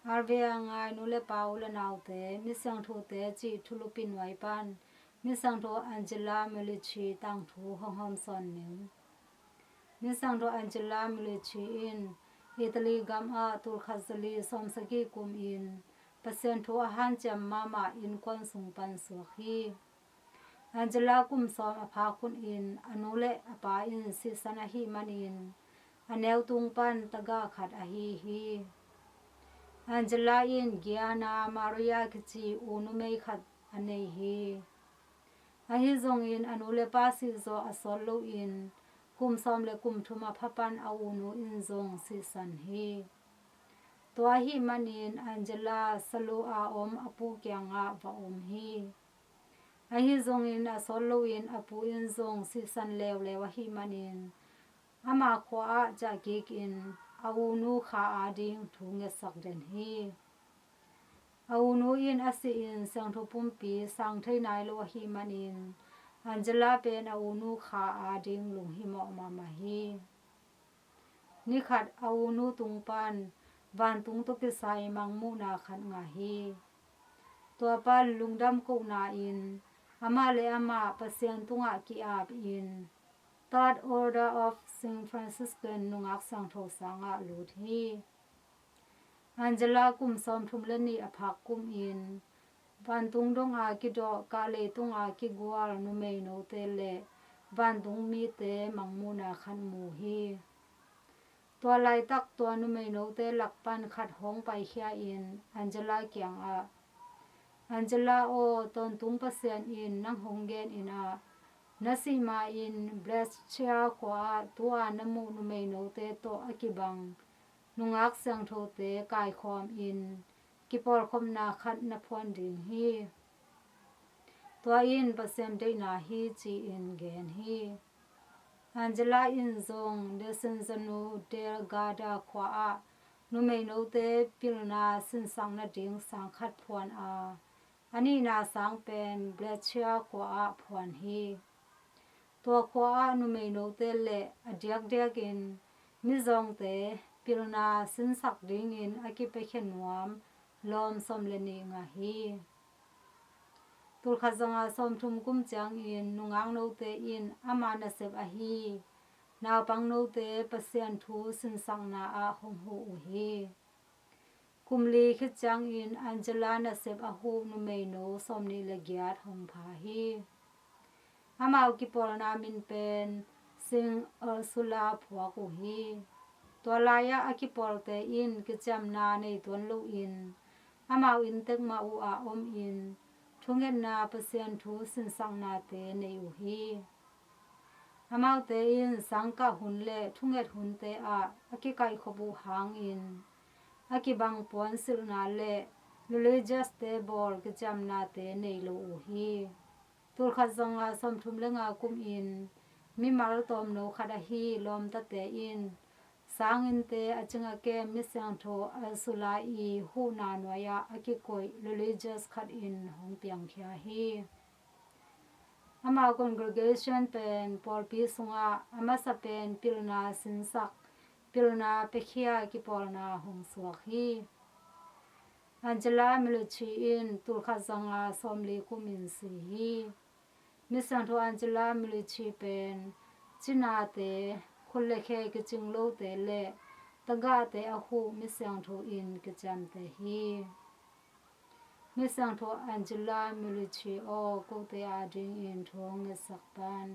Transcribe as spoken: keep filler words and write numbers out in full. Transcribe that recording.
R V A ngai nu le pa u le naute, Misiangthote cih thulupi nuai pan Misiangtho Angela Meucci tangthu hong hawmsawn ning. Misiangtho Angela Meucci in Italy gam ah tulkhat zali sawmsagih kum in Pasian thu a hanciam mahmah innkuan sung pan suak hi. Angela kum sawm a phak hun in a nu le a pa in sihsan ahih manin a neu tung pan tagah khat ahi hi. Angela in Gianna Maria kici u numei khat a nei hi. Ahi zongin a nu le pa sih zawh a sawt loin kum sawm le kum thum a pha pan a u nu in zong sihsan hi. Tua ahih manin Angela Salò a om a pu kiangah va om hi. Ahi zongin a sawt loin a pu in zong sihsan leuleu ahih manin ama khua ah ciah kikin a u nu kha ading thu ngetsak den hi. A u nu in a sihin siangtho pumpi sang thei nai lo ahih manin Angela pen a u nu kha ading lunghimawh mahmah hi. Ni khat a u nu tung pan vantung tawh kisai mangmuhna khat ngah hi. Tua pan lungdam kohna in amah le amah Pasian tungah ki-ap in Third Order of Saint Franciscan nungak siangtho sangah lut hi. Angela kum sawmthum le nih a phak kum in vantung dong a kidawh kah leitung a kigual numei note le vantung mite mangmuhna khat mu hi. Tua laitak tua numei note lak pan khat hong paikhia in Angela kiangah, Angela aw, tawntung Pasian in nang hong gen in ah na sih ma-in Brescia khua ah tu-a na muh numei note tawh a kibang nungak siangthote kaikhawm in kipawlkhopna khat na phuan ding hi. Tua in Pasian deihna hi ci-in gen hi. Angela in zong Desenzano del Garda khua ah numei note pilna sinsak nading sang khat phuan a, a nihna sang pen Brescia khua ah phuan hi. Tua khua ah numei note le a diakdiakin mizawngte pilna sinsak dingin a kipiakhia nuam lawm sawm le nih ngah hi. Tulkhat zanga sawmthum kum ciangin nungak note in ama nasep ahi naupang note Pasian thu sinsakna ah hong huh uh hi. Kum li khit ciangin Angela nasep a huh numeino sawmnih le giat hong pha hi. Amau kipawlna min pen Saint Ursula phuak uh hi. Tua lai-ah a kipawlte in kiciamna nei tuan loin amau inntek mah uh ah omin thungetna Pasian thu sinsaknate nei uh hi. Amaute in sangkah hun le thunget hunte ah a kikaihkhop uh hangin a kibang puansilhna le religious-te bawl kiciamnate nei lo uh hi. Tulkhat zanga sawmthum le nga kumin mimal tawmno khat ahi lawmtate in sanginnte a cing a kem misiangtho Ursula i huhna nuai-ah a kikoih religious khat in hong piangkhia hi. Amau congregation pen pawlpi sungah a masa pen pilna sinsak, pilna piakhia kipawlna hong suak hi. Angela Meucci in tulkhat zanga sawmli kumin si hi. Misiangtho Angela Meucci pen cinate, khut le khe kicing lote le tagahte a huh misiangtho in kiciamteh hi. Misiangtho Angela Meucci aw, kote adingin thu hong ngetsak tan.